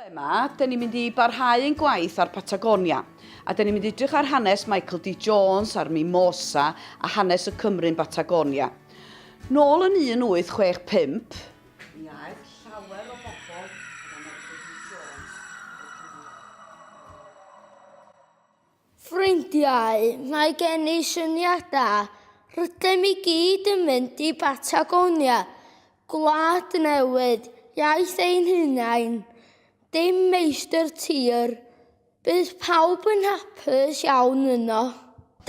Yma, dyn ni'n mynd i barhau ein gwaith ar Patagonia, a dyn ni'n mynd i edrych ar hanes Michael D Jones a'r Mimosa a hanes y Cymru yn Batagonia. Nôl yn 1865, mi aeth llawer o bobl efo Michael D Jones o'r Cymru. Ffrindiau, mae gen i syniad da. Rydym i gyd yn mynd i Batagonia, gwlad newydd, iaith ein hunain, dim meistr tir. Bydd pawb yn hapus iawn yno.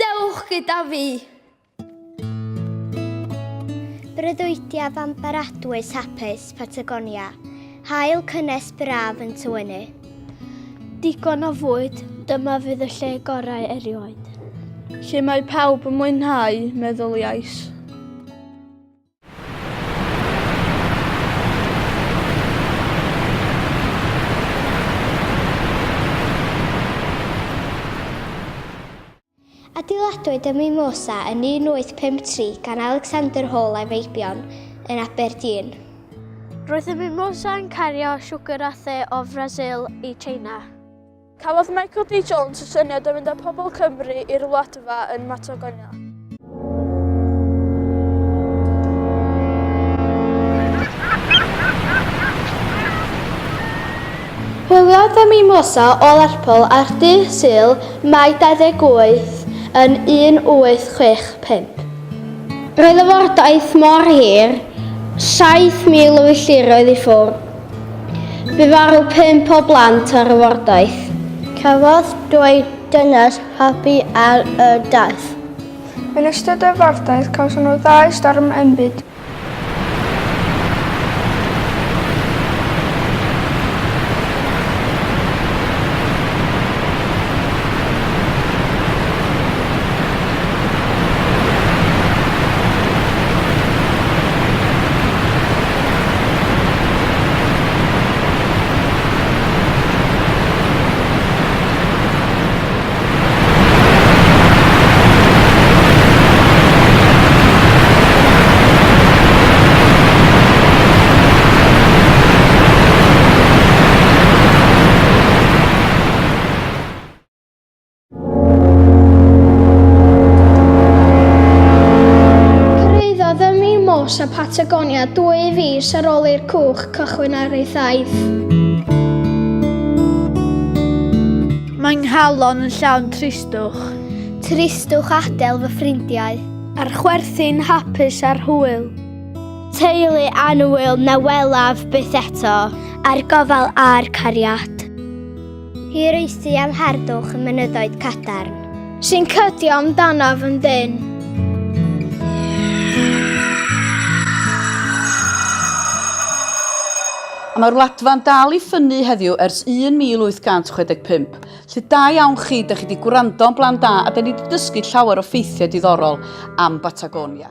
Dewch gyda fi! Breuddwydiaf am baradwys hapus Patagonia, haul cynnes braf yn tywynnu. Digon o fwyd, dyma fydd y lle gorau erioed. Lle mae pawb yn mwynhau, meddyliais. Adeiladwyd y Mimosa yn 1853 gan Alexander Hall a'i feibion yn Aberdeen. Roedd y Mimosa yn cario siwgr a the o Frasil i China. Cafodd Michael D Jones y syniad o fynd â pobl Cymru i'r Wladfa yn Mhatagonia. Hwyliodd y Mimosa o Lerpwl ar dydd Sul, Mai 28, yn 1865. Roedd y fordaith mor hir, 7,000 o filltiroedd i ffwrdd. Bu farw pump o blant ar y fordaith. Cafodd dwy dynes fabi ar y daith. Yn ystod y fordaith cawson nhw ddau storm enbyd. Cyrhaeddodd y Mimosa Patagonia dwy fis ar ôl i'r cwch cychwyn ar ei thaith. Mae nghalon yn llawn tristwch. Tristwch adael fy ffrindiau. A'r chwerthin hapus a'r hwyl. Teulu annwyl na welaf byth eto. A'r gofal a'r cariad. Hiraethu am harddwch y mynyddoedd cadarn. Sy'n cydio amdanaf yn dynn. A mae'r Wladfa'n dal i ffynnu heddiw ers 1865. Lly da iawn chi, da chi wedi gwrando yn blan da a da ni wedi dysgu llawer o ffeithiau diddorol am Batagonia.